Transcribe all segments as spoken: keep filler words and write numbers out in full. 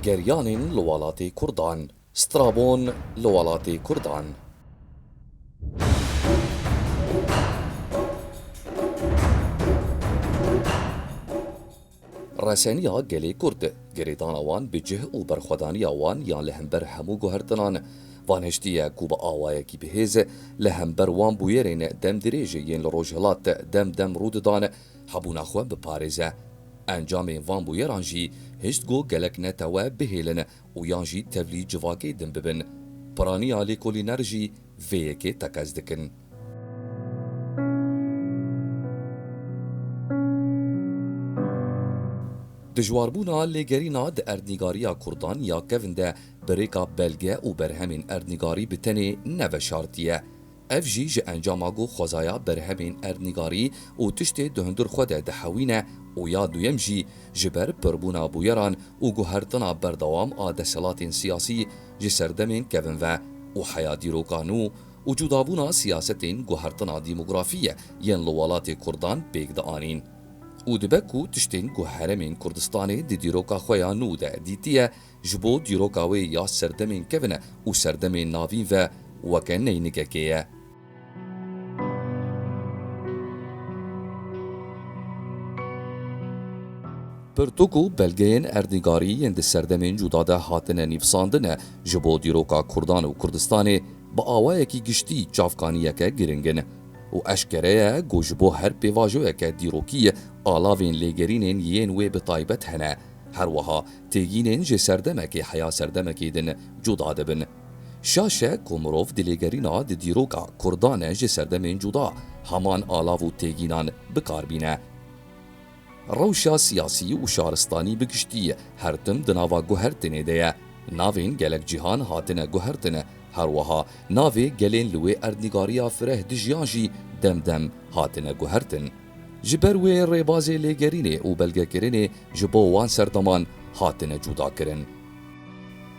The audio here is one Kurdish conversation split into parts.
Geryanên li welatê Kurdan. Strabon li welatê Kurdan. Reseniya gelê Kurd, girêdana wan bi cih û berxwedaniya wan ya li hember hemû guhertinan, van hiştî ye ku bi awayekî bihêz li hember wan bûyerên dem dirêj yên li rojhilat dem dem rû didan, hebûna xwe biparêze. Encamên van bûyeran jî hişt ku gelek netewe bihêlin û yan jî tevlî civakê din bibin. Piraniya lêkolîner jî vê yekê teqez dikin. Dijwarbûna lêgerîna di erdnîgariya Kurdan ya kevin de bi rêka belge û berhemên erdnîgarî bi tenê neveşartiye. Ev jî ji encama ku xwezaya berhemên erdnîgarî û tiştê di hundir xwe de dihewîne û ya duyem jî ji ber pirbûna bûyeran û guhertina berdewam a desthilatên siyasî ji serdemên kevin ve û heya dîroka nû û cudabûna siyasetên guhertina demografî ye yên li welatê Kurdan pêk dianîn. Û dibe ku tiştên ku herêmên Kurdistanê di dîroka xwe ya nû de dîtiye, ji bo dîroka wê ya serdemên kevin û serdemên navîn ve weke neynikekê ye. Pirtûk û belgeyên erdnîgarî yên di serdemên cuda de hatine nivîsandin ji bo dîroka Kurdan û Kurdistanê bi awayekî giştî çavkaniyeke giring in û eşkere ye ku ji bo her pêvajoyeke dîrokî alavên lêgerînên yên wê bi taybet hene. Her wiha têgînên ji serdemekê heya serdemekê din cuda dibin. Şaş e ku mirov di lêgerîna di dîroka Kurdan e ji serdemên cuda heman alav û têgînan bi kar bîne. Rewşa siyasî û şaristanî bi giştî her tim di nava guhertinê de ye. Navên gelek cîhan hatine guhertin, her wiha navê gelên li wê erdnîgariya fireh dijiyan jî dem dem hatine guhertin. Ji ber wê rêbazê lêgerînê û belgekirinê ji bo wan serdeman hatine cudakirin.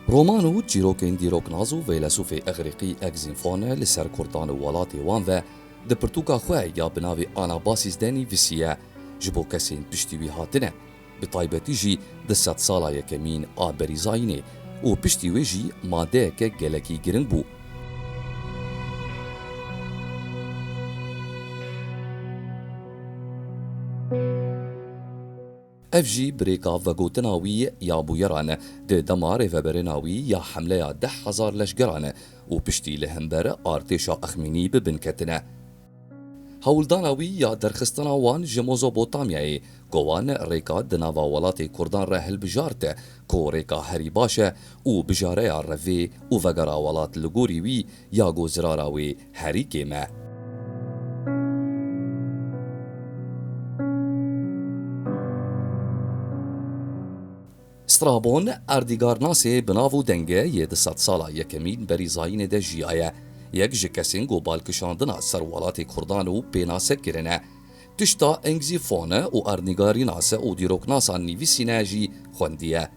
Roman û çîrokên dîroknaz û feylesûfê Îgrîqî Exînfone li ser Kurdan û welatê wan ve di pirtûka xwe ya bi navê Anabasis de nivîsiye, ji bo kesên piştî wî hatine, bi taybetî jî di sedsala yekemîn a berî zayînê û piştî wê jî madeyeke gelekî giring bû. Ev jî bi rêka vegotina wî ya bûyeran di dema rêveberêna wî ya hemleya deh hezar leşgeran û piştî li hember artêşa Exmînî bi bin ketine. Hewldana wî ya derxistina wan ji Mezopotamyayê, ku wan rêka di nava welatê Kurdan re hilbijart, ku rêka herî baş e û bijareya revê û vegera welat li gorî wî ya ku zirara wê herî kêm e. Strabon, erdnîgarnasê bi nav û deng e yê di sedsala yekemîn berî zayînê de jiyaye. Yek ji kesên ku balkişandina ser welatê Kurdan û pênase kirine. Tişta Engzîfone û erdnîgarînase û dîroknasa nivîsîne jî xwendiye.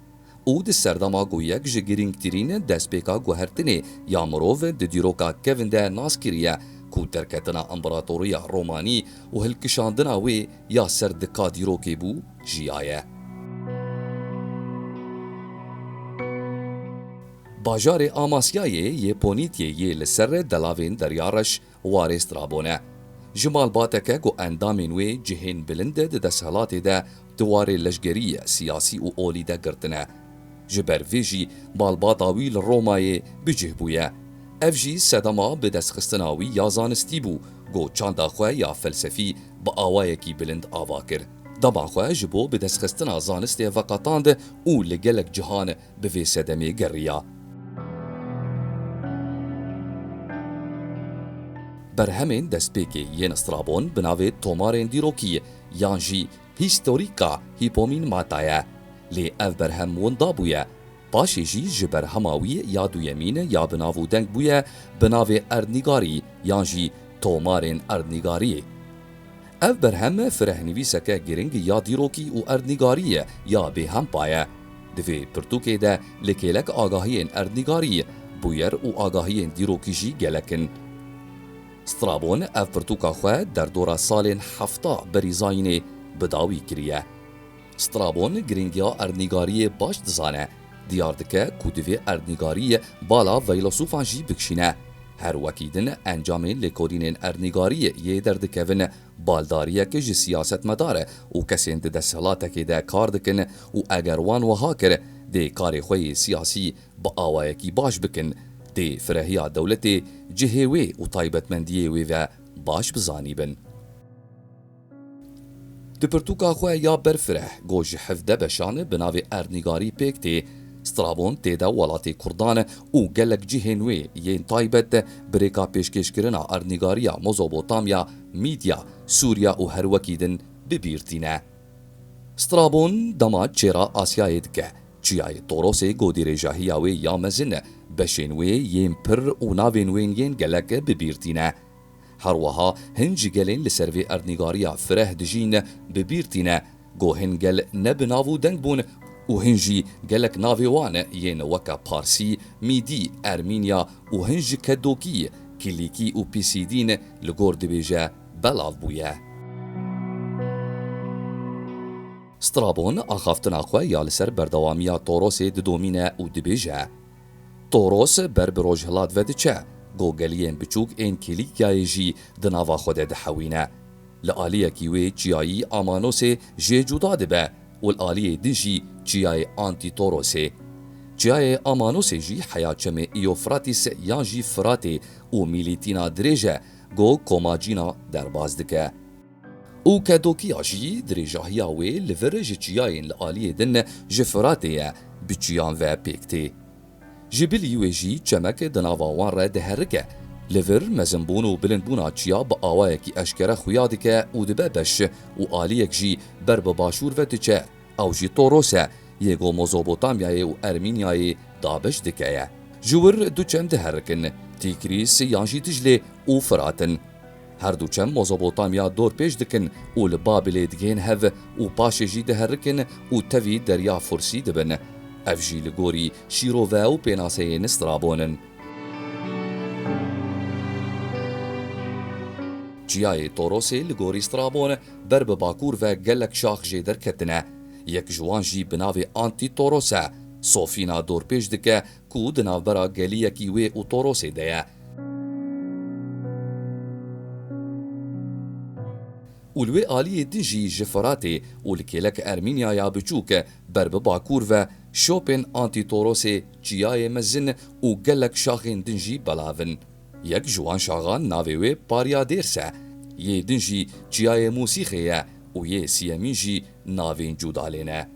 Û di serdema ku yek ji girîngtirîn destpêka guhertinê ya mirov di dîroka kevin de nas kiriye, ku derketina împaratoriya Romanî û hilkişandina wê ya ser dika dîrokê bû, jiyaye. Bajarê Amasyayê yê Ponîtyê yê li ser delavên Derya Reş warê Strabon e. Ji malbateke ku endamên wê cihên bilind di desthilatê de di warê leşgerî, siyasî û olî de girtine. Ji ber vê jî malbata wî li Romayê bi cih bûye. Ev jî sedema bi destxistina wî ya zanistî bû, ku çanda xwe ya felsefî bi awayekî bilind ava kir. Dema xwe ji bo bi destxistina zanistê veqetand û li gelek cihan bi vê sedemê geriya. Berhemên destpêkê yên Strabon bi navê Tomarên Dîrokî yan jî Historica Hypomnemata ye. Lê ev berhem winda bûye. Paşê jî ji berhema wî ya duyemîn ya bi nav û deng bûye bi navê Erdnîgarî yan jî Tomarên Erdnîgariyê. Ev berhem firehnivîseke giring ya dîrokî û erdnîgarî ye ya bêhempa ye. Di vê pirtûkê de li kêlek agahiyên erdnîgarî, bûyer û agahiyên dîrokî jî gelek in. Strabon ev pirtûka xwe derdora salên hefta berî zayînê bi dawî kiriye. Strabon giringiya erdnîgariyê baş dizane. diyar dike ku divê erdnîgarî bala feylasûfan jî bikişîne. Her wekî din encamên lêkolînên erdnîgarî yê derdikevin, baldariyek ji siyasetmedar û kesên di desthilatekê de kar dikin û eger wan wiha kir, dê karê xwe yê siyasî bi awayekî baş bikin, dê firehiya dewletê cihê wê û taybetmendiyê wê ve baş bizanîbin. Di pirtûka xwe ya Berfireh, ku ji hevdeh beşan bi navê Erdnîgarî pêk tê, Strabon tê de welatê Kurdan û gelek cihên wê yên taybet bi rêka pêşkêşkirina erdnîgariya Mezopotamya, Mîdya, Sûriya û her wekî din bi bîr tîne. Strabon dema çêra Asyayê dike, çiyayê Torosê ku dirêjahiya wê ya mezin e, beşên wê yên pir û navên wên yên gelek bi bîr tîne. Her wiha hin ji gelên li ser vê erdnîgariya fireh dijîn bi bîr tîne, ku hin gel ne bi nav û deng bûn û hin jî gelek navê wan yên weke Parsî, Mîdî, Ermînya û hin ji Kedokî, Kilîkî û Pîsîdîn li gor dibêje belav bûye. Strabon axaftina xwe ya li ser berdewamiya Torosê didomîne û dibêje, Toros ber bi rojhilat ve diçe, ku geliyên biçûk ên Kilîkyayê jî di nava xwe de dihewîne. Li aliyekî wê çiyayî Amanosê jê cuda dibe û li aliyê din jî çiyayê Antîtorosê. Çiyayê Amanosê jî heya çemê Îyofratîs yan jî Firatê û Mîlîtîna dirêj e, ku Komacîna derbas dike. Û Kedokiya jî dirêjahiya wê li vir ji çiyayên li aliyê din ji Firatê ye, bi çiyan ve pêk tê. Ji bilî wê jî çemek di nava wan re diherike. Li vir mezinbûn û bilindbûna çiya bi awayekî eşkere xuya dike û dibe beş û aliyek jî ber bi başûr ve diçe. Ew jî Toros e, yê ku Mezopotamyayê û Ermînyayê dabeş dike ye. Ji wir du çem diherikin, Tîgrîs yan jî Diclê û Firat in. Her du çem Mezopotamya dorpêç dikin û li Babilê digihên hev û paşê jî diherikin û tevî Derya Fursî dibin. Ev jî li gorî şîrove û pênaseyên Strabon in. Çiyayê Torosê li gorî Strabon ber bi bakur ve gelek şax jê derketine. Yek ji wan jî bi navê Antîtoros e. Sofîna dorpêç dike ku di navbera geliyekî wê û Torosê de ye. Û li wê aliyê din jî ji Firatê û li kêlek Ermînyaya biçûk ber bi bakur ve şopên Antîtorosê çiyayê mezin û gelek şaxên din jî belav in. Yek ji wan şaxan navê wê Parya Dêrs e, yê din jî çiyayê Mûsîxê ye û yê siyemîn jî navên cuda lê ne.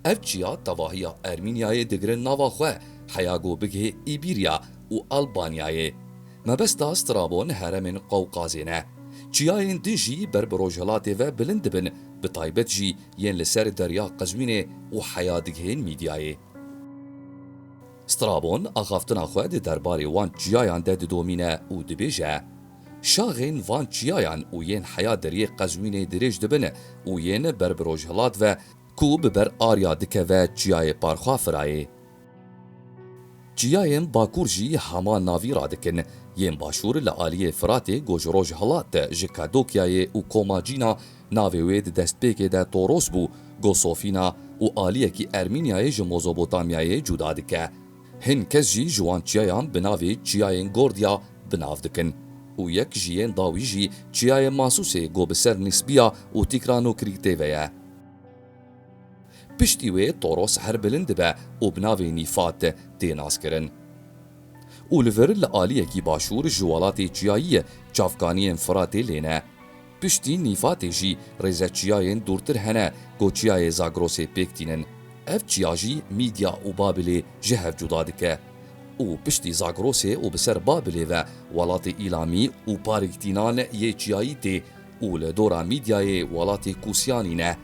Ev çiya tevahiya Ermînyayê digirin nava xwe, heya ku bigihê Îbîrya û Albanyayê. Mebesta Strabon heremên Qewqazê ne. Çiyayên din jî ber bi rojhilatê ve bilind dibin, bi taybet jî yên li ser Derya Qezwînê û heya digihên Mîdyayê. Strabon axaftina xwe di derbarê wan çiyayan de didomîne û dibêje, Şaxên van çiyayan û yên heya deriyê Qezwînê dirêj dibin û yên ber bi rojhilat ve ku bi ber Arya dikeve çiyayê Parxwa Firayê. Çiyayên bakur jî hema navî radikin, yên başûr li aliyê Firatê ku ji rojhilat ji Kadokyayê û Komacîna navê wê di destpêkê de Toros bû, ku Sofîna û aliyekî Ermînyayê ji Mezopotamyayê cuda dike. Hin kes jî ji wan çiyayan bi navê çiyayên Gordiya bi nav dikin û yek ji yên dawî jî çiyayê Masûsê ku bi ser Nisbiya û Tîkranokrîtê ve ye. Piştî wê Toros her bilind dibe û bi navê Nîfat tê naskirin. Û li vir li aliyekî başûr ji welatê çiyayî çavkaniyên Firatê lê ne. Piştî Nîfatê jî rêze çiyayên dûrtir hene ku çiyayê Zagrosê pêk tînin. Ev çiya jî Mîdya û Babilê ji hev cuda dike. Û piştî Zagrosê û bi ser Babilê ve welatê Îlamî û Parîktînan yê çiyayî tê û li dora Mîdyayê welatê Kûsyanî ne.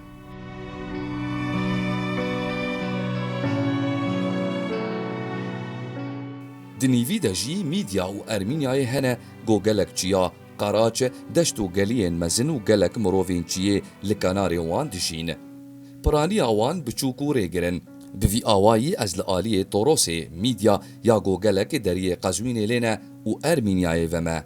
Di nîvî de jî Mîdya û Ermînyayê hene ku gelek çiya, qeraç, deşt û geliyên mezin û gelek mirovên çiyê li kenarê wan dijîn. Piraniya wan biçûk û rêgir in. Bi vî awayî ez li aliyê Torosê, Mîdya ya ku gelek deriyê Qezwînê lê ne û Ermînyayê ve me.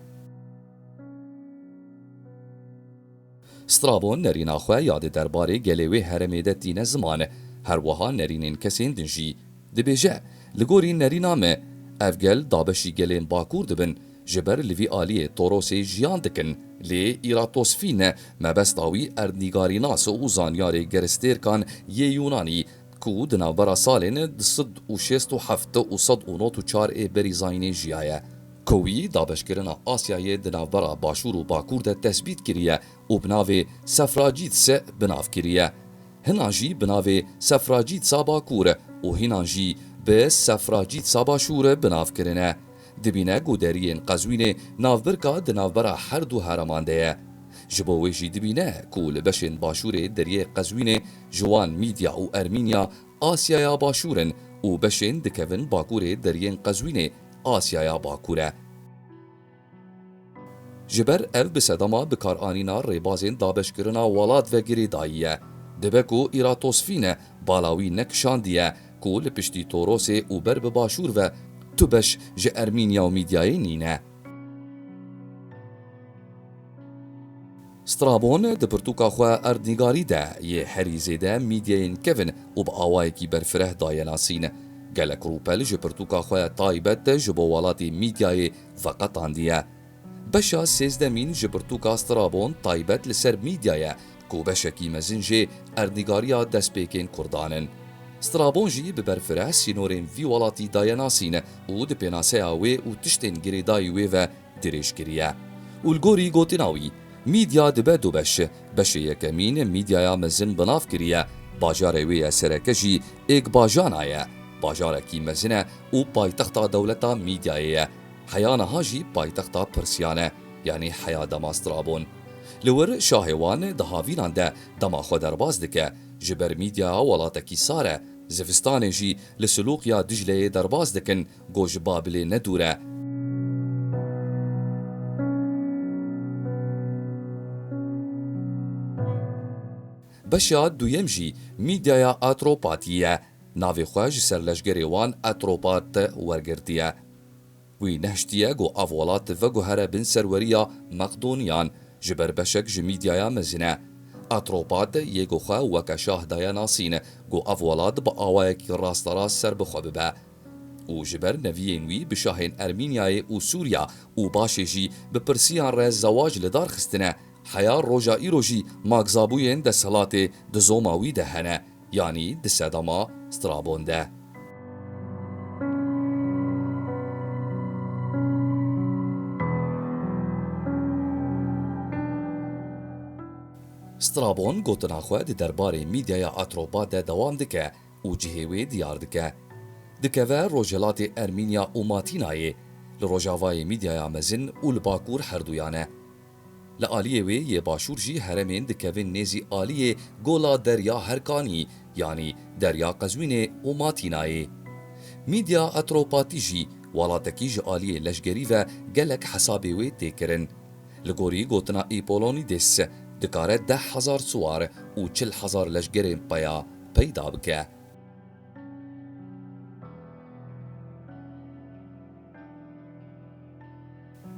Strabon nerîna xwe ya di derbarê gelê wê herêmê de tîne ziman, her wiha nerînên kesên din jî. Dibêje, li gorî nerîna me, ev gel dabeşî gelên Bakur dibin, ji ber li vî aliyê Torosê jiyan dikin, lê Îratosfîne mebesta wî erdnîgarînas û zanyarê geristêrkan yê Yûnanî ku di navbera salên du sed û şêst û heft û sed û nod û çar ê berî zayînê jiyaye. Ku wî dabeşkirina Asyayê di navbera Başûr û Bakur de tesbît kiriye û bi navê Sefracîds bi nav kiriye. Hinan jî bi navê Sefracîdsa Bakur û hinan jî bi Sefracîdsa Başûr bi nav kirine. Dibîne ku deriyên Qezwînê navbirka di navbera her du hereman de ye. Ji bo wê jî dibîne ku li beşên başûrê deriyê Qezwînê ji wan Mîdya û Ermînya Asyaya Başûr in û beşên dikevin bakurê deriyên Qezwînê Asyaya Bakur e. Ji ber ev bi sedema bikaranîna rêbazên dabeşkirina welat ve girêdayî ye. Dibe ku Îratosfîne bala wî nekişandiye ku li piştî Torosê û ber bi başûr ve tu beş ji Ermînya û Mîdyayê nîne. Strabon di pirtûka xwe erdnîgarî de yê herî zêde Mîdyayên kevin û bi awayekî berfireh daye nasîn. Gelek rûpel ji pirtûka xwe taybet ji bo welatê Mîdyayê veqetandiye. Beşa sêzdemîn ji pirtûka Strabon taybet li ser Mîdya ye ku beşekî mezin jê erdnîgariya destpêkên Kurdan in. Strabon jî bi berfireh sînorên vî welatî daye nasîn û di pênaseya wê û tiştên girêdayî wê ve dirêj kiriye. Û li gorî gotina wî, Mîdya dibe du beş. Beşê yekemîn Mîdyaya mezin bi nav kiriye. Bajarê wê ye sereke jî Êkbajana ye. Bajarekî mezin e û paytexta dewleta Mîdyayê ye. Heya niha jî paytexta Pirsiyan e, yanî heya dema Strabon. Li wir şahê wan di havînan de dema xwe derbas dike, ji ber Mîdyaya welatekî sar e, zivistanê jî li Silûqiya Dicleyê derbas dikin, ku ji Babilê ne dûr e. Beşa duyem jî Mîdyaya Atropatî ye. Navê xwe ji ser leşgerê wan Atropat wergirtiye. Wî nehiştiye ku ev welat veguhere bin serweriya Meqdoniyan, ji ber beşek ji Mîdyaya mezin e. Atropat yê ku xwe weke şah daye nasîn, ku ev welat bi awayekî rasterast ser bi xwe bibe. Û ji ber neviyên wî bi şahên Ermînyayê û Sûriya û başê jî bi pirsiyan re zewac li dar xistine, heya roja îro jî magzabûyên desthilatê di zoma wî de hene, yanî di sedema Strabon de. Strabon gotina xwe di derbarê Mîdyaya Atropa de dewam dike û cihê wê diyar dike. Dikeve rojhilatê Ermînya û Matînayê, li rojavayê Mîdyaya mezin û li bakur herduyan e. Li aliyê wê yê başûr jî heremên dikevin nêzî aliyê gola Derya Herkanî, yanî Derya Qezwînê û Matînayê. Mîdya Atropatî jî welatekî ji aliyê leşgerî ve gelek hesabê wê tê kirin. Li gorî gotina Îpolonîdis, dikare deh hezar siwar û çil hezar leşgerên peya peyda bike.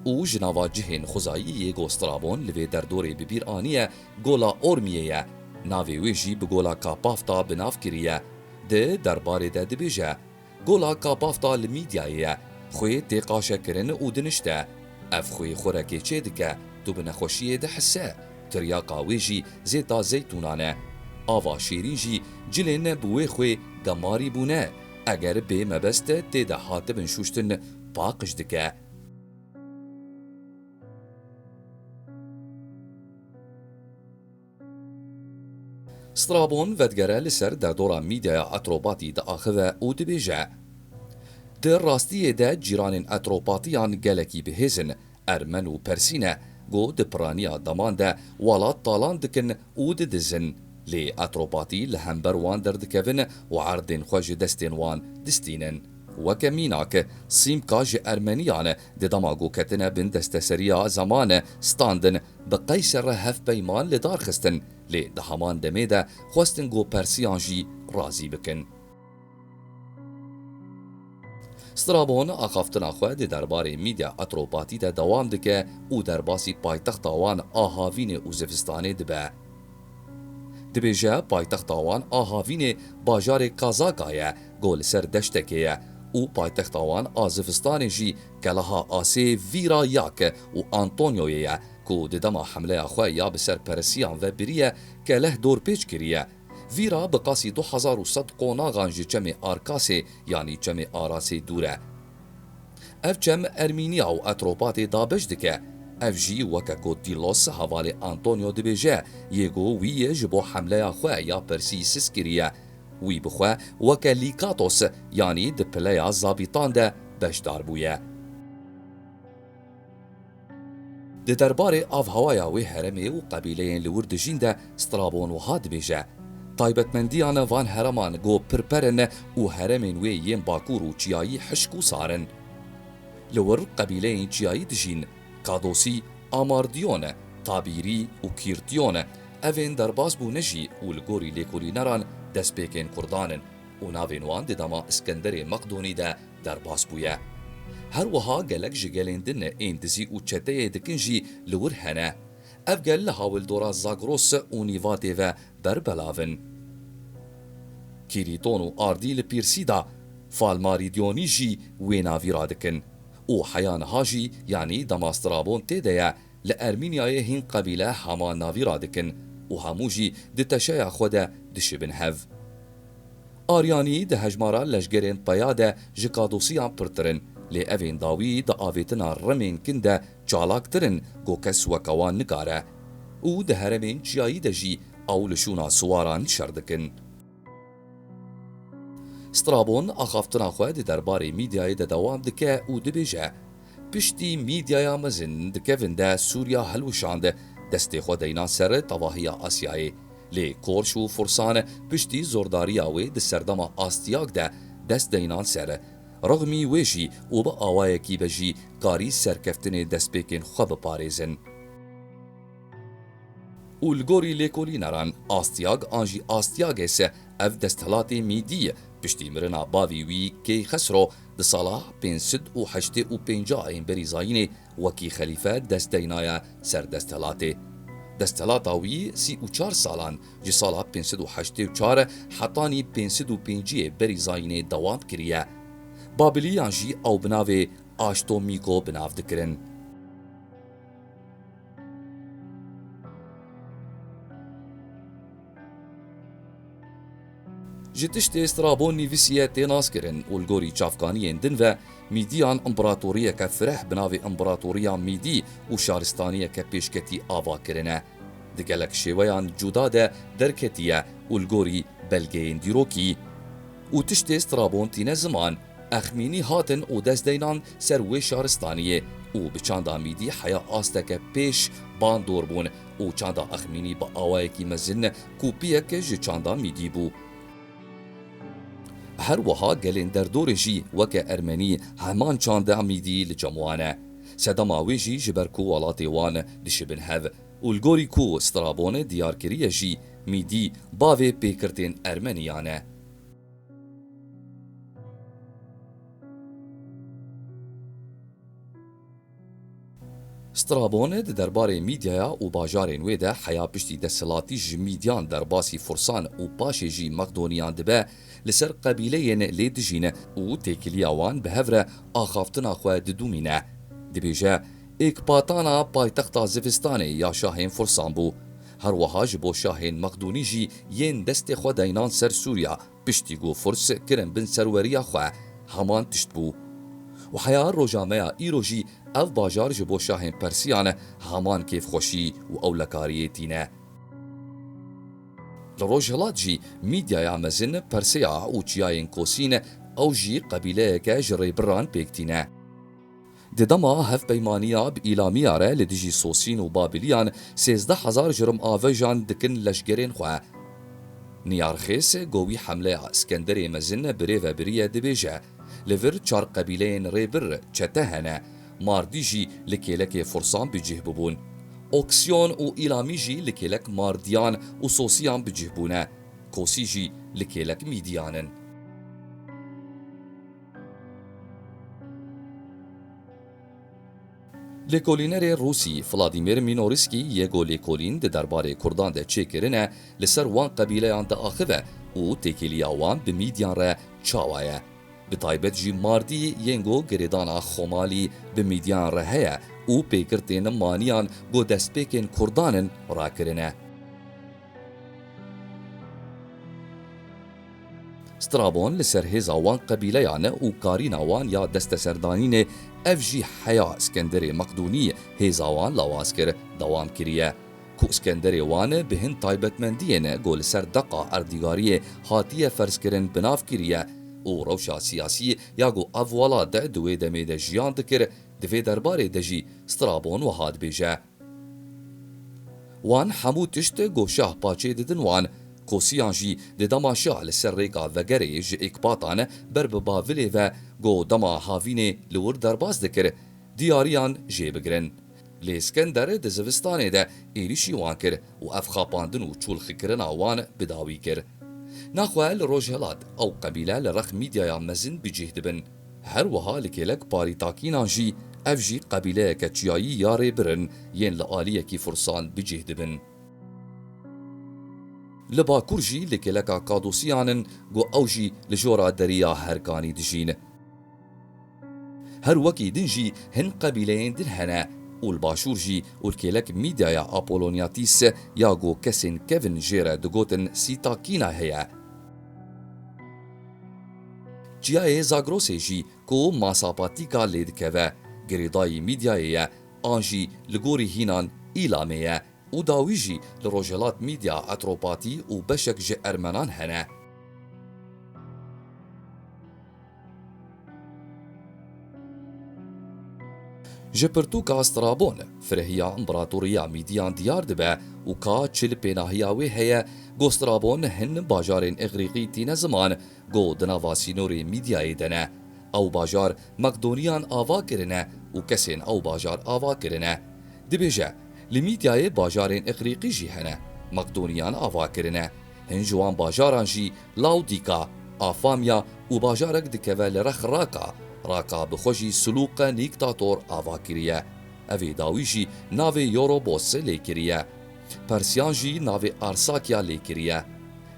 Û ji nava cihên xwezayî yê ku Strabon li vê derdorê bi bîr aniye, Gola Ormiyê ye. Navê wê jî bi Gola Kapafta bi nav kiriye. Di derbarê de dibêje, Gola Kapafta li Mîdyayê ye. Xwê tê qaşekirin û dinişte. Ev xwê xurekê çêdike, tu bi nexweşiyê dihise. Tiryaka wê jî zêta zeytûnan e. Ava şêrîn jî cilên bi wê xwê gemarî bûne. Eger bê mebest tê de hatibin şûştin, paqij dike. Strabon vedigere li ser derdora Mîdyaya Atrobatî diaxive û dibêje, Di rastiyê de cîranên Atropatiyan gelekî bihêz in, Ermen û Persî ne, ku di piraniya deman de welat talan dikin û didizin. Lê Atropatî li hember wan derdikevin û erdên xwe ji destên wan distînin. Weke mînak, Sîmka ji Ermeniyan di dema ku ketine bin desteseriya zeman standin, bi Qeyser re hevpeyman li dar xistin, lê di heman demê de xwestin ku Persiyan jî razî bikin. Strabon axaftina xwe di derbarê Mîdya Atropatî de dewam dike û derbasî paytexta wan a havînê û zivistanê dibe. Dibêje, paytexta wan a havînê bajarê Kazaka ye, ku li ser deştekê ye û paytexta wan a zivistanê jî keleha asê Vîra Yak û Antonioyê ye, ku di dema hemleya xwe ya bi ser Peresiyan ve biriye, keleh dorpêç kiriye. Vîra bi qasî du hezar û sed qonaxan ji çemê Arkasê, yanî çemê Arasê dûr e. Ev çem Ermîniya û Etropatê dabeş dike. Ev jî weke ku Dîlos hevalê Antonio dibêje, yê ku wî ji bo hemleya xwe ya Persî siz kiriye. Wî bi xwe weke Lîkatos, yanî di pileya zabîtan de beşdar bûye. Di derbarê avhewaya wê herêmê û qebîleyên li wir dijîn de Strabon wiha dibêje, taybetmendiyan van herêman ku pirper in û herêmên wê yên bakur û çiyayî hişk û sar in. Li wir qebîleyên çiyayî dijîn, Kadosî, Amardiyon, Tabîrî û Kîrtiyon, evên derbas bûne jî û li gorî lêkolîneran destpêkên Kurdan in û navên wan di dema Iskenderê Meqdonî de derbas bûye. Her wiha gelek ji gelên din ên dizî û çeteyê dikin jî li wir hene. Ev gel li hawildora Zagros û Nîvatê ve berbelav in. Kîrîton û Ardî li Pîrsî de, Falmarîdyonî jî wê navî radikin û heya niha jî, yanî dema Strabon tê de ye, li Ermîniyayê hîn qebîle hema navî radikin û hemû jî di teşeya xwe de dişibin hev. Aryanî di hejmara leşgerên peya de ji Kadosiyan pirtir in, lê evên dawî di avêtina rimên kin de çalaktir in ku kes weke wan nikare û di herêmên çiyayî de jî ew li şûna siwaran şer dikin. Strabon axaftina xwe di derbarê Mîdyayê de dewam dike û dibêje, Piştî Mîdyaya mezin di kevin de Sûriya hilwişand, destê xwe deyna ser tevahiya Asyayê. Lê Korş û Fursan piştî zordariya wê di serdema Astiyag de dest deynan ser. Rixmî wê jî û bi awayekî be jî karî serkeftinê destpêkên xwe biparêzin. Û li gorî lêkolîneran, Astiyag an jî Astiyages, ev desthilatê Mîdî, piştî mirina bavî wî Keyxesro di sala pênc sed û heştê û pêncî ên berî zayînê wekî xelîfe dest deynaye ser desthilatê. Desthilata wî sî û çar salan, ji sala pênc sed û heştê û çar hetanî pênc sed û pêncî berî zayînê dewam kiriye. Babiliyan jî ew bi navê Aştomîko bi nav dikirin. Ji tiştê Strabon nivîsiye tê naskirin û li gorî çavkaniyên din ve Mîdiyan împaratoriyeke fireh bi navê Împaratoriya Mîdî û şaristaniyeke pêşketî ava kirine. Di gelek şêweyan cuda de derketiye û li gorî belgeyên dîrokî û tiştê Strabon tîne ziman, Exmînî hatin û dest deynan ser wê şaristaniyê û bi çanda Mîdî heya asteke pêş bandor bûn û çanda Exmînî bi awayekî mezin kopiyek ji çanda Mîdî bû. Her wiha gelên derdorê jî weke Ermenî heman çanda Mîdî li cem wan e. Sedema wê jî ji ber ku welatê wan dişibin hev û li gorî ku Strabon diyar kiriye jî, Mîdî bavê pêkirtên Ermeniyan e. Strabon di derbarê Mîdyaya û bajarên wê de heya piştî desthilatî ji Mîdyan derbasî Fursan û paşê jî Maqdoniyan dibe, li ser qebîleyên lê dijîne û têkiliya wan bi hev re axaftina xwe didomîne. Dibêje, Êkpatana paytexta zivistanê ya şahên Fursan bû. Her wiha ji bo şahên Maqdonî jî yên destê xwe deynan ser Sûriya, piştî ku Furs kirin bin serweriya xwe, heman tişt bû. Û heya roja me ya îro jî ev bajar ji bo şahên Persiyan heman kêfxweşî û ewlekariyê tîne. Li rojhilat jî Mîdyaya mezin, Persiya û çiyayên Kosîn, ew jî qebîleyeke ji rêbiran pêk tîne. Di dema hevpeymaniya bi Îlamiya re li dijî Sosîn û Babiliyan sêzdeh hezar jirimavejan dikin leşgerên xwe. Niyarxês go wî hemleya Skenderê Mezin birêve biriye dibêje, Li vir çar qebîleyên rêbir, çete, hene. Mardî jî li kêlekê Fursan bi cih bibûn. Oksiyon û Îlamî jî li kêlek Mardiyan û Sosiyan bi cih bûne. Kosî jî li kêlek Mîdiyan in. Lêkolînerê Rûsî Vladimir Minorîskî yê ku lêkolîn di derbarê Kurdan de çêkirine, li ser wan qebîleyan diaxive û têkiliya wan bi mîdiyan re çawa ye? Bi taybet jî mardî yên ku girêdana xomalî bi mîdiyan re heye û pêgirtên maniyan ku destpêkên kurdan in rakirine. Strabon li ser hêza wan qebîleyan û karîna wan ya desteserdanînê, ev jî heya Skenderê Maqdûnî hêza wan lawaz kir, dewam kiriye. Ku Skenderê wan bi hin taybetmendiyên ku li ser deqa erdîgariyê hatiye ferzkirin bi nav kiriye û rewşa siyasî ya ku ev welat di wê demê de jiyan dikir, di vê derbarê de jî Strabon wiha dibêje. Wan hemû tişt ku şah paçê didin wan, kosiyan jî di dema şah li ser rêka vegerê ji Êkpatan ber bi Bavilê ve ku dema havînê li wir derbas dikir, diyariyan jê bigirin. Lê Skender di zivistanê de êrîşî wan kir û ev xapandin û çûlxikirina wan bi dawî kir. Naxwe li rojhilat ew qebîle li rex Mîdyaya mezin bi cih dibin. Her wiha li kêlek Parîtakînan jî, ev jî qebîleyeke çiyayî ya rêbirin yên li aliyekî Fursan bi cih dibin. Li bakur jî li kêleka Kadosiyan in ku ew jî li jora deriya Herkanî dijîn. Her wekî din jî hin qebîleyên din hene û li başûr jî û li kêlek Mîdyaya Apoloniyatîs ya ku kesên kevin jê re digotin Sîtakîna heye. Çiyayê Zagrosê jî ku Masapatîka lê dikeve, girêdayî Mîdyayê ye, an jî li gorî hînan Îlamê ye û dawî jî li rojhilat Mîdya, Atropatî û beşek ji Ermenan hene. Ji pirtûka Strabon, firehiya împeratoriya Mîdiyan diyar dibe û ka çi li pênahiya wê heye, ku Strabon hin bajarên Îgrîqî tîne ziman, ku di nava sînorê Mîdyayê de ne. Ew bajar Maqdoniyan ava kirine û kesên ew bajar ava kirine. Dibêje, li Mîdyayê bajarên Îgrîqî jî hene, Maqdoniyan ava kirine. Hin ji wan bajaran jî Lawdîka, Afamya û bajarek dikeve li rex Raka. Raka bi xwe jî Silûqe Nîktator ava kiriye. Evê dawî jî navê Yorobos lê kiriye. Persiyan jî navê Arsakya lê kiriye.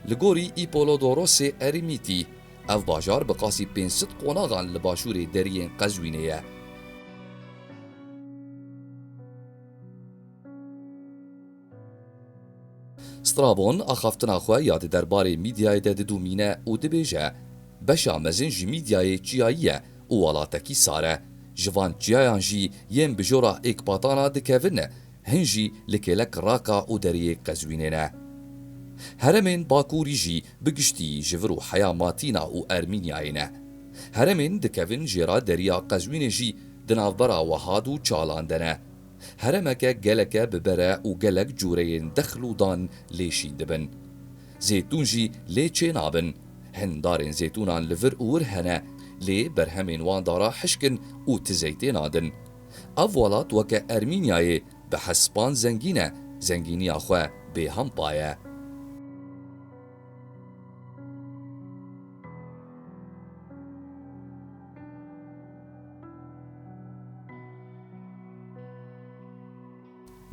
Li gorî Îpolodorosê Erîmîtî, ev bajar bi qasî pênc sed qonaxan li başûrê deriyên Qezwînê ye. Strabon axaftina xwe ya di derbarê Mîdyayê de didomîne û dibêje, beşa mezin ji Mîdyayê çiyayî ye û welatekî sar e. Ji van çiyayan jî yên bi jora Êkpatana dikevin, hin jî li kêlek Raka û deriyê Qezwînê ne. Herêmên Bakurî jî bi giştî ji vir û heya Matîna û Ermînyayê ne. Herêmên dikevin jêra deriya Qezwînê jî di navbera Wehad û Çalan de ne. Herêmeke geleke bi bere û gelek cûreyên dexl û dan lê şîn dibin. Zêtûn jî lê çênabin. Hin darên zêtûnan li vir û wir hene, lê berhemên wan dara hişk in û ti zeytê nadin. Ev welat weke Ermînyayê bi hespan zengîn e, zengîniya xwe bêhempa ye.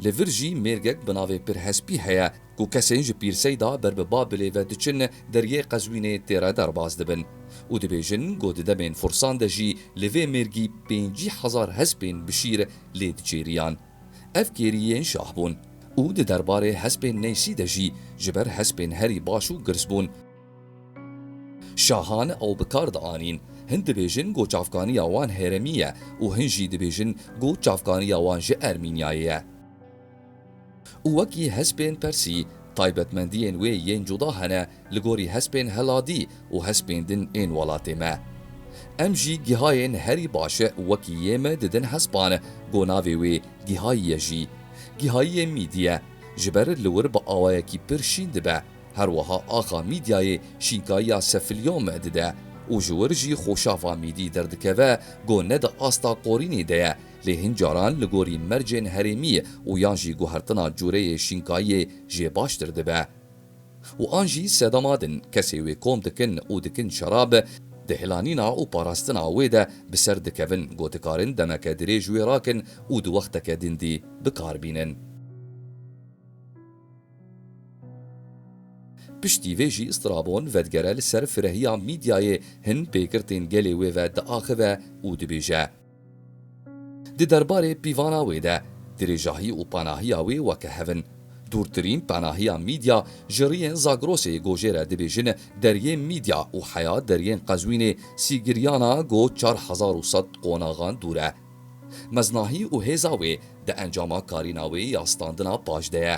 Li vir jî mêrgek bi navê Pirhespî heye ku kesên ji Pîrseyda ber bi Babilê ve diçin deriyê Qezwînê tê re derbas dibin û dibêjin ku di demên Fursan de jî li vê mêrgî pêncî hezar hespên bi şîr lê diçêriyan. Ev kêrî yên şah bûn û di derbarê hespên Neysî de jî ji ber hespên herî baş û girs bûn. Şahan ew bi kar dianîn. Hin dibêjin ku çavkaniya wan herêmî ye û hin jî dibêjin ku çavkaniya wan ji Ermînyayê ye. Û wekî hespên Persî, taybetmendiyên wê yên cuda hene li gorî hespên Heladî û hespên din ên welatê me. Em jî gihayên herî baş wekî yê me didin hespan, ku navê wê gihayî ye jî. Gihayiyê Mîdî ye. Ji ber li wir bi awayekî pir şîn dibe. Her wiha axa Mîdyayê şînkayiya Sefiliyom dide û ji wir jî xweşafa Mîdî derdikeve, ku ne di asta qorînê de ye, lê hin caran li gorî mercên herêmî û yan jî guhertina cûreyê şînkayiyê jê baştir dibe. Û an jî sedema din kesê wê kom dikin û dikin şerab, di hilanîna û parastina wê de bi ser dikevin, ku dikarin demeke dirêj wê rakin û di wexteke din dî bi kar bînin. Piştî vê jî Strabon vedigere li ser firehiya mîdyayê hin pêgirtên gelê wê ve diaxive û dibêje, di derbarê pîvana wê de, dirêjahî û panahiya wê weke hev in. Dûrtirîn panahiya Mîdya ji riyên Zagrosê ku jê re dibêjin deriyên Mîdya û heya deriyên Qezwînê Sîgiryana ku çar hezar û sed qonaxan dûr e. Meznahî û hêza wê di encama karîna wê ya standina pac de ye.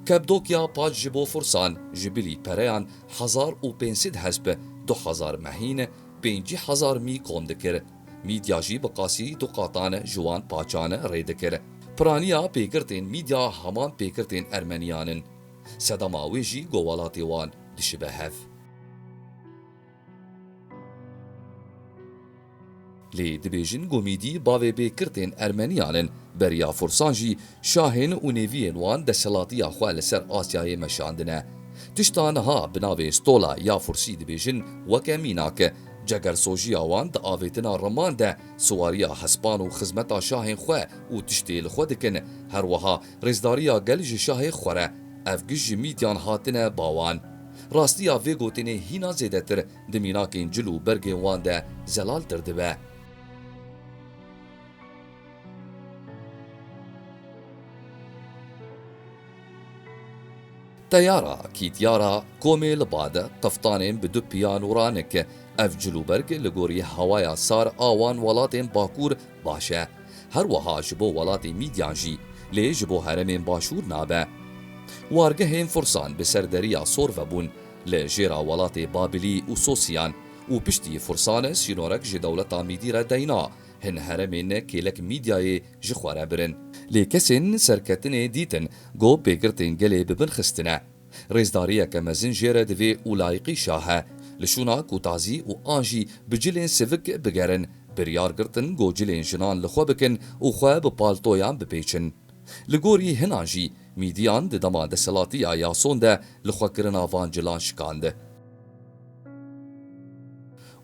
Kebdokya pac ji bo fursan ji bilî pereyan hezar û pênc sed hesp, du hezar mehîn, pêncî hezar mî kom dikir. Mîdya jî bi qasî du qatan ji wan paçan rê dikir. Piraniya pêgirtên Mîdya heman pêgirtên Ermeniyan in. Sedema wê jî ku welatê wan dişibe hev. Lê dibêjin ku Mîdî bavê pêgirtên Ermeniyan in, beriya Fursan jî şahên û nêviyên wan desthilatiya xwe li ser Asyayê meşandine. Tişta niha bi navê stola ya Fursî dibêjin weke mînak, cegersojiya wan di avêtina riman de, siwariya hespan û xizmeta şahên xwe û tiştê li xwe dikin, her wiha rêzdariya gel ji şahê xwe re, ev giş ji Mîdyan hatine ba wan. Rastiya vê gotinê hîna zêdetir di mînakên cil û bergên wan de zelaltir dibe. Teyara, kîtyara, komê li ba de, qiftanên bi du piyan û ranik. Ev cil û berg li gorî hewaya sar a wan welatên Bakur baş e. Her wiha ji bo welatê Mîdyan jî, lê ji bo herêmên Başûr nabe. Wargehên Fursan bi ser Deriya Sor ve bûn, li jêra welatê Babilî û Sosiyan û piştî Fursan sînorek ji dewleta Mîdî re deyna, hin herêmên kêlek Mîdyayê ji xwe re birin. Lê kesên serketinê dîtin ku pêgirtên gelê bi bin xistine. Rêzdariyeke mezin jê re divê û layiqî şah e. Li şûna ku tazî û an jî bi cilên sivik bigerin, biryar girtin ku cilên jinan li xwe bikin û xwe bi paltoyan bipêçin. Li gorî hinan jî, Mîdiyan di dema desthilatiya Yason de lixwekirina van cilan şikand.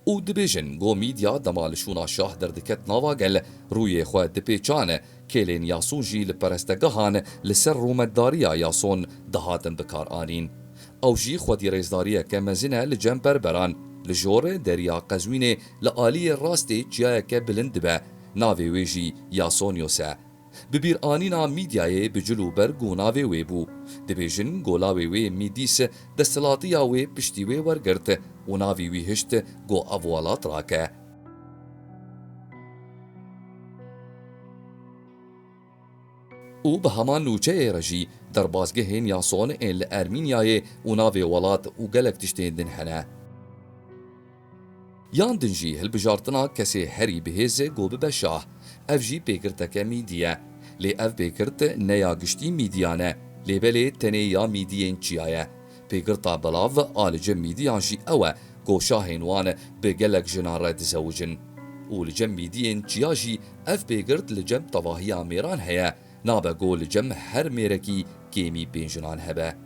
Û dibêjin ku Mîdya dema li şûna şah derdiket nava gel, rûyê xwe dipêçan, kêlên Yason jî li perestegehan li ser rûmetdariya Yason dihatin bikaranîn. Ew jî xwedî rêzdariyeke mezin e li cem berberan, li jor Deriya Qezwînê li aliyê rastê çiyayeke bilind dibe, navê wê jî Yasonios e. Bi bîranîna Mîdyayê bi cil û berg û navê wê bû. Dibêjin ku lawê wê Mîdîs desthilatiya wê piştî wê wergirt û navî wî hişt ku ev welat rake. Û bi heman nûçeyê re jî derbazgehên Yason ên li Ermînyayê û navê welat û gelek tiştên din hene. Yan din jî hilbijartina kesê herî bihêz e ku bibe şah. Ev jî pêgirteke Mîdî ye. Lê ev pêgirt ne ya giştî Mîdiyan e, lê belê tenê ya Mîdiyên çiya ye. Pêgirta belav a li cem Mîdiyan jî ew e ku şahên wan bi gelek jinan re dizewicin. Û li cem Mîdiyên çiya jî ev pêgirt li cem tevahiya mêran heye, nabe ku li cem her mêrekî kêmî pênc jinan hebe.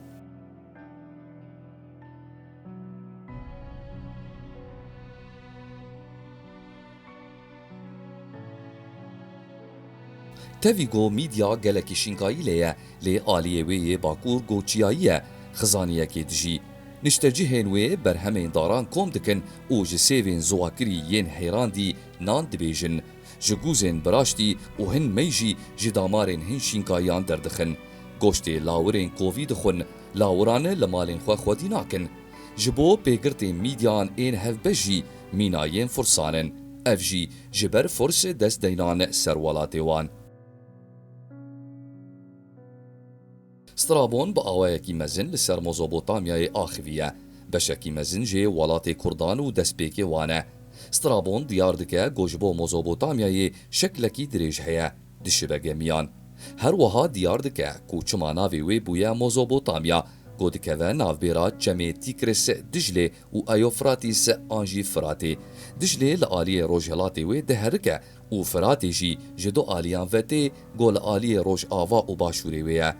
Tevî ku Mîdya gelekî şînkayî lê ye, lê aliyê wê yê bakur ku çiyayî ye, xizaniyekê dijî. Niştecihên wê berhemên daran kom dikin û ji sêvên ziwakirî yên heyrandî nan dibêjin. Ji gûzên biraştî û hin mey jî ji damarên hin şînkayiyan derdixin. Goştê lawirên kovî dixwin, lawiran li malên xwe xwedî nakin. Ji bo pêgirtên Mîdyan ên hevbeş jî mîna yên Fursan in. Ev jî ji ber Furs dest deynan ser welatê wan. Strabon bi awayekî mezin li ser Mezopotamyayê axiviye. Beşekî mezin jê welatê Kurdan û destpêkê wan e. Strabon diyar dike ku ji bo Mezopotamyayê şeklekî dirêj heye, dişibe gemiyan. Her wiha diyar dike ku çima navê wê bûye Mezopotamya, ku dikeve navbêra çemê Tîgris, Diclê û Eyofratîs an jî Firatê. Diclê li aliyê rojhilatê wê diherike û Firatê jî ji du aliyan ve tê ku li aliyê rojava û başûrê wê ye.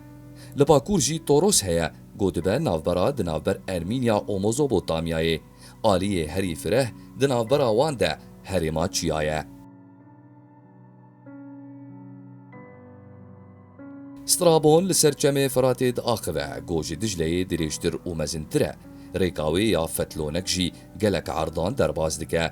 Li bakur jî Toros heye ku dibe navbera di navber Ermînya û Mezopotamyayê. Aliyê herî fireh di navbera wan de herêma çiya ye. Strabon li ser çemê Firatê diaxive, ku ji Dicleyê dirêjtir û mezintir e. Rêka wê ya fetlonek jî gelek erdan derbas dike.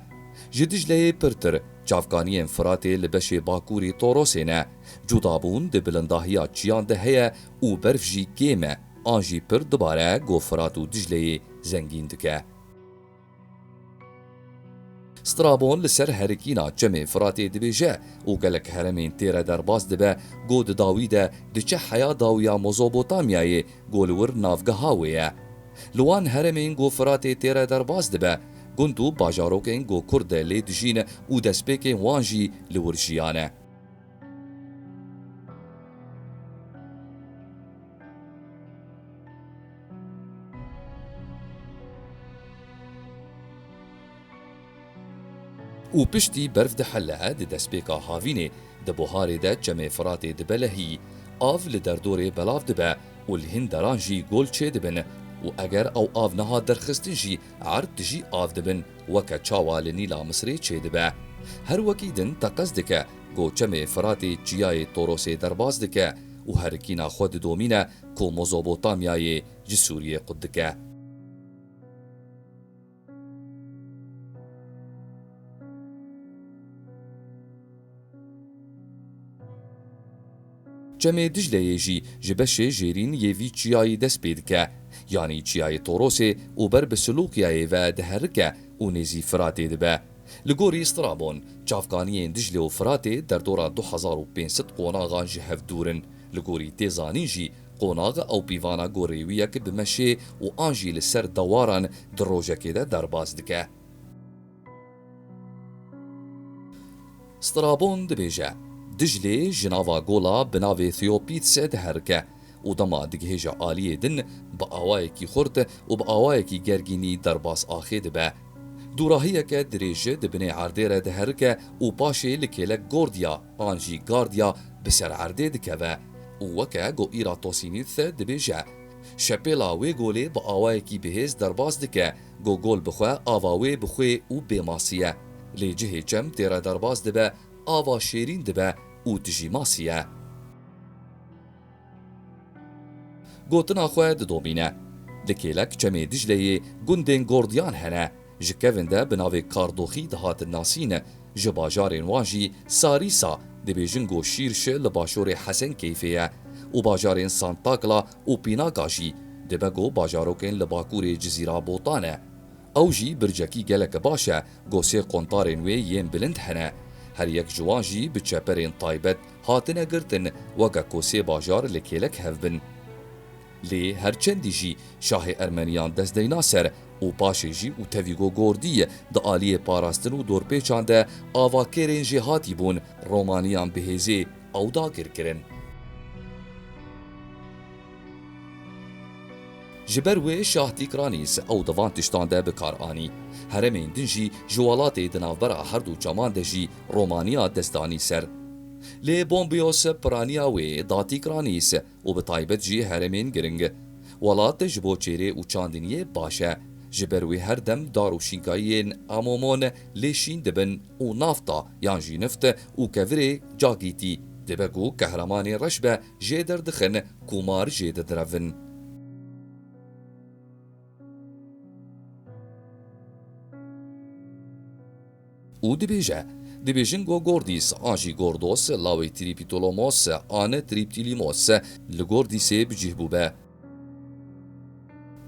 Ji Dicleyê pirtir, çavkaniyên Firatê li beşê bakurî Torosê ne. Cudabûn di bilindahiya çiyan de heye û berf jî kêm e, an jî pir dibare, ku Firat û Dicleyê zengîn dike. Strabon li ser herikîna çemê Firatê dibêje û gelek heremên tê re derbas dibe, ku di dawî de diçe heya dawiya Mezopotamyayê, ku li wir navgeha wê ye. Li wan heremên ku Firatê tê re derbas dibe, gund û bajarokên ku Kurd de lê dijîn û destpêkên wan jî li wir jiyan e. Û piştî berf dihele, di destpêka havînê, di buharê de çemê Firatê dibe lehî, av li derdorê belav dibe û li hin deran jî gol çêdibin û eger ew av nehat derxistin jî erd dijî av dibin, weke çawa li Nîla Misirê çêdibe. Her wekî din teqez dike ku çemê Firatê çiyayê Torosê derbas dike û herikîna xwe didomîne ku Mezopotamyayê ji Sûriyê qut dike. Çemê Dicleyê jî ji beşê jêrîn yê vî çiyayî dest pê dike, yanî çiyayê Torosê û ber bi Silûqyayê ve diherike û nêzî Firatê dibe. Li gorî Strabon, çavkaniyên Diclê û Firatê derdora du hezar û pênc sed qonaxan ji hev dûr in. Li gorî tê zanîn jî, qonax ew pîvana ku rêwiyek bi meşê û an jî li ser dewaran di rojekê de derbas dike. Strabon dibêje, Diclê ji nava gola bi navê Theopidsê diherike û dema digihêje aliyê din, bi awayekî xurt û bi awayekî gergînî derbas axê dibe. Dûrahiyeke dirêj di binê erdê re diherike û paşê li kêlek Gordiya an jî Gardiya bi ser erdê dikeve û weke ku Eratosthenes dibêje, Şepêla wê golê bi awayekî bihêz derbas dike, ku gol bi xwe ava wê bi xwê û bê masî ye. Lê cihê çem tê re derbas dibe, ava şêrîn dibe û dijî masî ye. Gotina xwe didomîne. Li kêlek çemê Dicleyê gundên Gordiyan hene. Ji kevin de bi navê Kardoxî dihatin nasîn. Ji bajarên wan jî Sarîsa, dibêjin ku Şîrş li başûrê Hesenkeyfê ye û bajarên Santakla û Pînaka jî dibe ku bajarokên li bakurê Cizîra Botan e. Ew jî bircekî gelek baş e, ku sê qontarên wê yên bilind hene. Her yek ji wan jî bi çeperên taybet hatine girtin, weke ku sê bajar li kêlek hev bin. Lê her çendî jî şahê Ermeniyan dest deyna ser û paşê jî û tevî ku Gordî di aliyê parastin û dorpêçan de avakêrên jêhatî bûn, Romaniyan bi hêzê ew dagir kirin. Ji ber wê Şah Tîkranîs ew di van tiştan de bi kar anî. Heremên din jî ji welatê di navbera her du çeman de jî Romaniya dest danî ser. Lê Bombios piraniya wê da Tîkranîs û bi taybet jî heremên giring. Welat ji bo çêrê û çandiniyê baş e. Ji ber wê her dem dar û şînkayiyên Amomon lê şîn dibin û nafta yan jî nift û kevirê cagîtî dibe ku kehremanê reş be jê derdixin, kûmar jê didirevin. Û dibêje, dibêjin ku Gordîs an jî Gordos, lawê Trîptolomos an Trîptîlîmos li Gordîsê bi cih bûbe.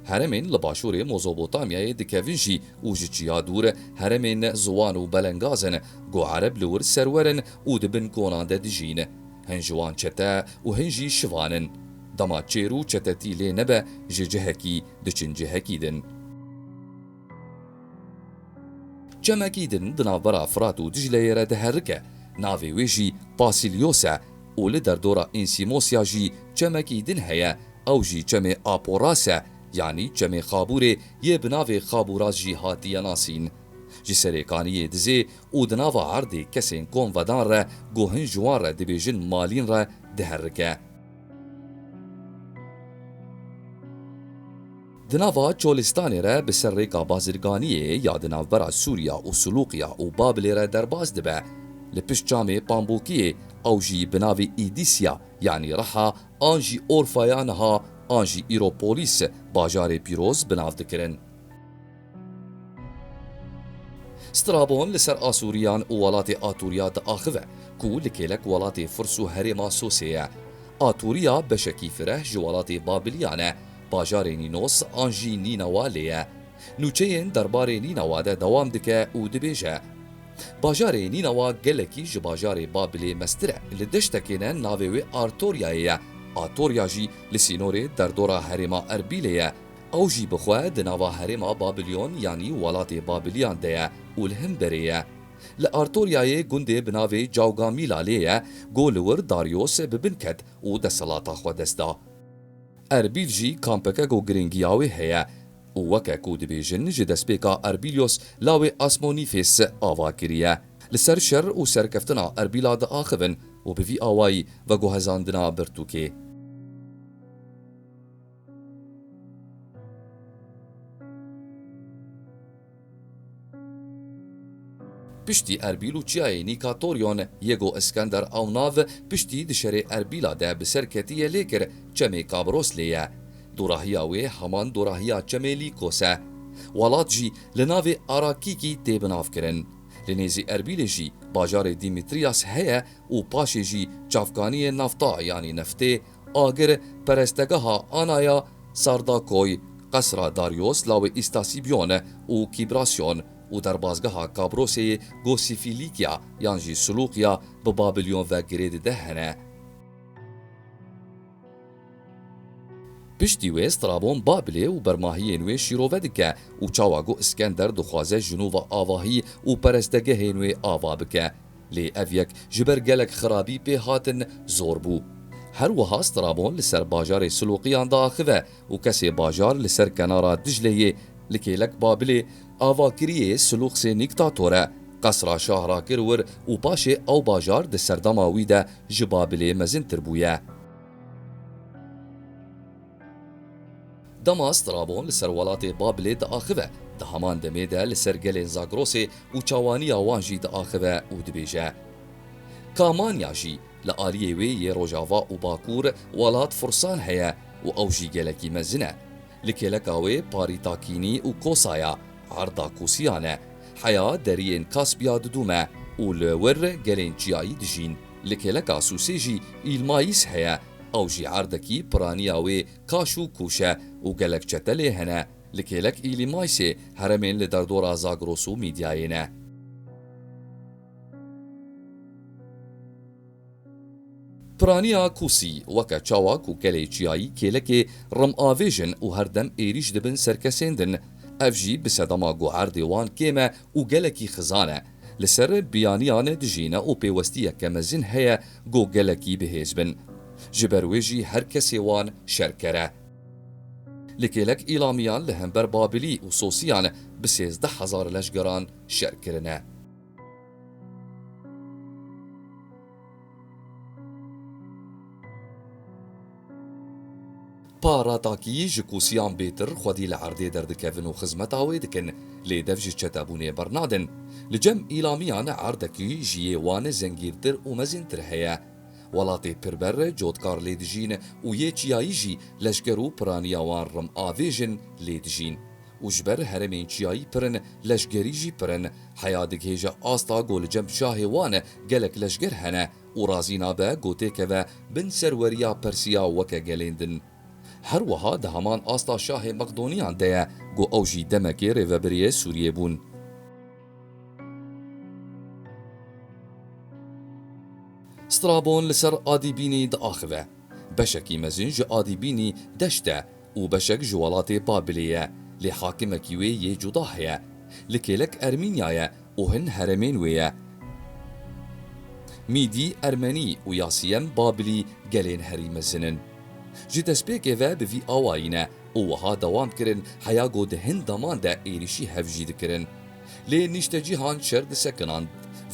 Heremên li başûrê Mezopotamyayê dikevin jî û ji çiya dûr heremên ziwan û belengaz in ku Ereb li wir serwer in û di bin konan de dijîn. Hin ji wan çete û hin jî şivan in. Dema çêr û çetetî lê nebe, ji cihekî diçin cihekî din. Çemekî din di navbera Firat û Dicleyê re diherike. Navê wê jî Pasilyos e û li derdora Însimosya jî çemekî din heye, ew jî çemê Aporas e, yanî çemê Xabûrê yê bi navê Xabûras jî hatiye nasîn. Ji serê kaniyê dizê û di nava erdê kesên kom vedan re, ku hin ji wan re dibêjin Malîn re, diherike. Di nava Çolistanê re bi ser rêka Bazirganiyê ya di navbera Sûriya û Silûqiya û Babilê re derbas dibe. Li pişt çamê Pambûkiyê Ew jî bi navê Îdîsya, yanî Riha, an jî Orfaya niha, an jî îro Polîs, bajarê pîroz bi nav dikirin. Strabon li ser Asûriyan û welatê Atûriya diaxive, ku li kêlek welatê Firs û herêma Sosê ye. Atûriya beşekî fireh ji welatê Babiliyan e, bajarê Nînos an jî Nînewa lê ye. Nûçeyên derbarê Nînewa de dewam dike û dibêje, Bajarê Nînewa gelekî ji bajarê Babilê mestir e. Li deştekê ne navê wê Artoryayê ye. Atorya jî li sînorê derdora herêma Erbîlê ye. Ew jî bi xwe di nava herêma Babiliyon, yanî welatê Babiliyan de ye û li hemberê ye. Li Artoryayê gundê bi navê Cawgamîla lê ye, go li wir Daryos bi bin ket û desthilata xwe dest da. Erbîl jî kampeke ku girîngiya wê heye û weke ku dibêjin ji destpêka Erbîlyos lawê Asmonîfês ava kiriye. Li ser şer û serkeftina Erbîla diaxivin û bi vî awayî veguhezandina birtûkê. Piştî Erbîl û çiyayê Nîkatoryon yê ku Iskender ew nav piştî di şerê Erbîla de bi ser ketiye lê kir, çemê Kabros lê ye. Dorahiya wê heman dorahiya çemê Lîkos e. Welat jî li navê Arakîkî tê binavkirin. Li nêzî Erbîlê jî bajarê Dîmitriyas heye û paşê jî çavkaniyê nafta, yanî neftê, agir, perestegeha Anaya, Sardakoy, qesra Daryos lawê Îstasîbyon û Kîbrasyon û derbazgeha Kabrosê yê ku Sîfîlîkya yan jî Silûqya bi Babilyon ve girê dide hene. Piştî wê Strabon Babilê û bermahiyên wê şîrove dike û çawa ku Iskender dixwaze ji nû ve avahî û perestegehên wê ava bike. Lê ev yek ji ber gelek xirabî pê hatin zor bû. Her wiha Strabon li ser bajarê Silûqiyan diaxive û kesê bajar li ser kenara Dicleyê li kêlek Babilê avakiriyê Silûqsê Nîktator e. Qesra şah rakir wir û paşê ew bajar di serdema wî de ji Babilê mezintir bûye. Dema Strabon li ser welatê Babilê diaxive, di heman demê de li ser gelên Zagrosê û çawaniya wan jî diaxive û dibêje, Kamanya jî li aliyê wê yê rojava û bakur welat Fursan heye û ew jî gelekî mezin e. Li kêleka wê Parîtakînî û Kosaya, erda Kûsiyan e. Heya deriyên Kaspiya didûme û li wir gelên çiyayî dijîn. Li kêleka Sûsê jî Îlmayîs heye, ew jî erdekî piraniya wê Kaş û Kûş e û gelek çete lê hene. Li kêlek Îlîmaysê heremên li derdora Zagros û Mîdyayê ne. Piraniya Kûsî, weke çawa ku gelê çiyayî kêlekê rimavêj in û her dem êrîş dibin ser kesên din, ev jî bi sedema ku erdê wan kêm e û gelekî xizan e. Li ser biyaniyan dijî ne û pêwestiyeke mezin heye ku gelekî bihêz bin. Ji ber wê jî her kesê wan şerker e. Li kêlek Îlamiyan li hember Babilî û Sosiyan bi sêzdeh hezar leşgeran şer kirine. Paratakî ji Kûsiyan bêtir xwedî li erdê derdikevin û xizmeta wê dikin, lê dev ji çetebûnê bernadin. Li cem Îlamiyan erdekî ji yê wan zengîntir û mezintir heye. Welatê pirber cotkar lê dijîn û yê çiyayî jî leşker û piraniya wan rimavêj in lê dijîn. Û ji ber herêmên çiyayî pir in, leşgerî jî pir in, heya digihêje asta ku li cem şahê wan gelek leşger hene û razî nabe ku têkeve bin serweriya Persiya weke gelên din. Her wiha di heman asta şahê Meqdoniyan de ye ku ew jî demekê rêvebiriyê Sûriyê bûn. Strabon li ser Adîbînî diaxive. Beşekî mezin ji Adîbînî deşt e û beşek ji welatê Babilê ye, lê hakimekî wê yê cuda heye. Li kêlek Ermînya ye û hin herêmên wê ye. Mîdî, Ermenî û ya siyem Babilî gelên herî mezin in. Ji destpêkê ve bi vî awayî ne û wiha dewam kirin heya ku di hin deman de êrîşî hev jî dikirin. Lê nîştecîhan şer disekinand.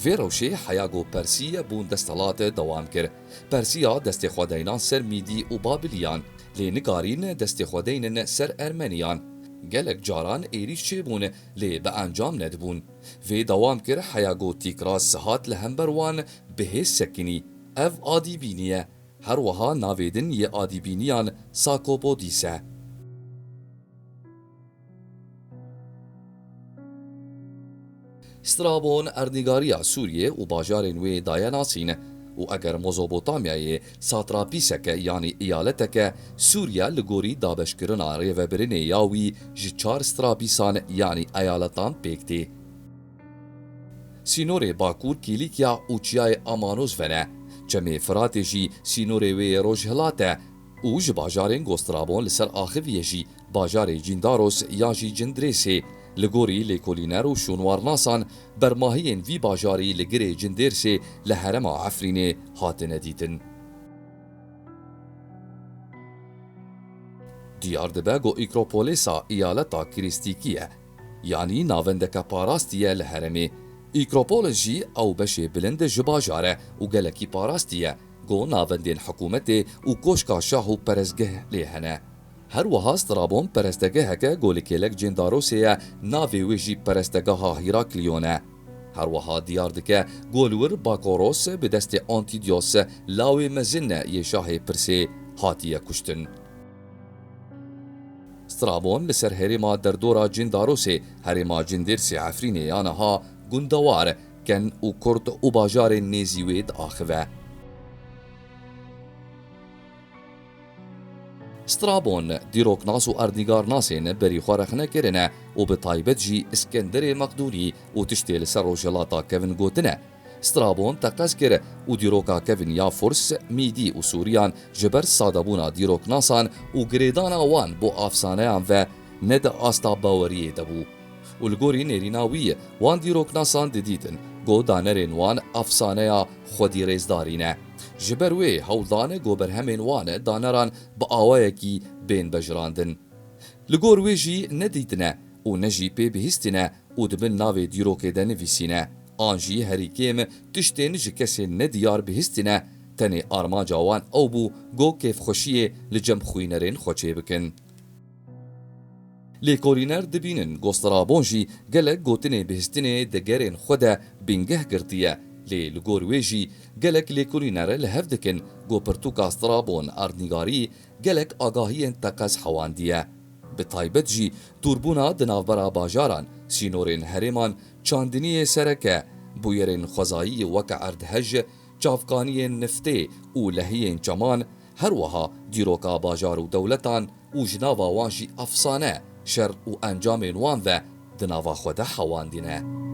Vê rewşê heya ku Persî bûn desthilat dewam kir. Persiya destê xwe deynan ser Mîdî û Babiliyan, lê nikarîn destê xwe deynin ser Ermeniyan. Gelek caran êrîş çêbûn, lê bi encam nedibûn. Vê dewam kir heya ku Tîkras hat li hember wan bi hêz sekinî. Ev adîbînî ye. Her wiha navê din yê adîbîniyan Sakopodîs e. Strabon erdnîgariya Sûriyê û bajarên wê daye nasîn û eger Mezopotamyayê satrapîseke yanî eyaleteke Sûriya li gorî dabeşkirina rêvebirinê ya wî ji çar strapîsan yanî eyaletan pêk tê. Sînorê Bakur Kîlîkya û Çiyayê Amanos ve ne. Çemê Firatê jî sînorê wê yê rojhilat e û ji bajarên ku Strabon li ser axiviye jî bajarê Cîndaros yan jî Cindrêsê li gorî lêkolîner û şûnwarnasan bermahiyên vî bajarî li girê Cindêrsê li herêma Efrînê hatine dîtin. Diyar dibe ku Îkropolêsa eyaleta Krîstîkî ye, yanî navendeke parastî ye li herêmê. Îkropolis jî ew beşê bilind ji bajar e û gelekî parastî ye, ku navendên hikûmetê û koşka şah û perestgeh lê hene. Her wiha Strabon perestegeheke ku li kêlek Cêndarosê ye, navê wê jî perestegeha Hîraklîyon e. Her wiha diyar dike ku li wir Bakoros bi destê Antîdyos lawê mezin yê şahê Pirsê hatiye kuştin. Strabon li ser herêma derdora Cîndarosê, herêma Cindêrsê Efrînê ya niha gundewar, ken û kurt û bajarên nêzî wê diaxive. Strabon dîroknas û erdnîgarnasên berî xwe rexne kirine û bi taybet jî Iskenderê Meqdûnî û tiştê li ser rojhilata kevin gotine. Strabon teqez kir û dîroka kevin ya Furs, Mîdî û Sûriyan ji ber sadebûna dîroknasan û girêdana wan bo afsaneyan ve ne di asta baweriyê de bû. Û li gorî nêrîna wî wan dîroknasan didîtin ku danerên wan afsaneya xwedî rêzdarî ne. Ji ber wê hewl dane ku berhemên wan daneran bi awayekî bên bejirandin. Li gor wê jî ne dîtine û ne jî pê bihîstine û di bin navê dîrokê de nivîsîne. An jî herî kêm tiştên ji kesên nediyar bihîstine, tenê armanca wan ew bû ku kêfxweşiyê li cem xwînerên xwe çêbikin. Lêkolîner dibînin ku Strabon jî gelek gotinê bihîstinê di gerên xwe de bingeh girtiye, lê li gor wê jî gelek lêkolîner li hev dikin ku pirtûka Strabon erdnîgarî gelek agahiyên teqez hewandiye. Bi taybet jî dûrbûna di navbera bajaran, sînorên herêman, çandiniyê sereke, bûyerên xwezayî weke erdhej, çavkaniyên niftê û lehiyên çeman, her wiha dîroka bajar û dewletan û ji nava wan jî efsane, şer û encamên wan ve di nava xwe de hewandîne.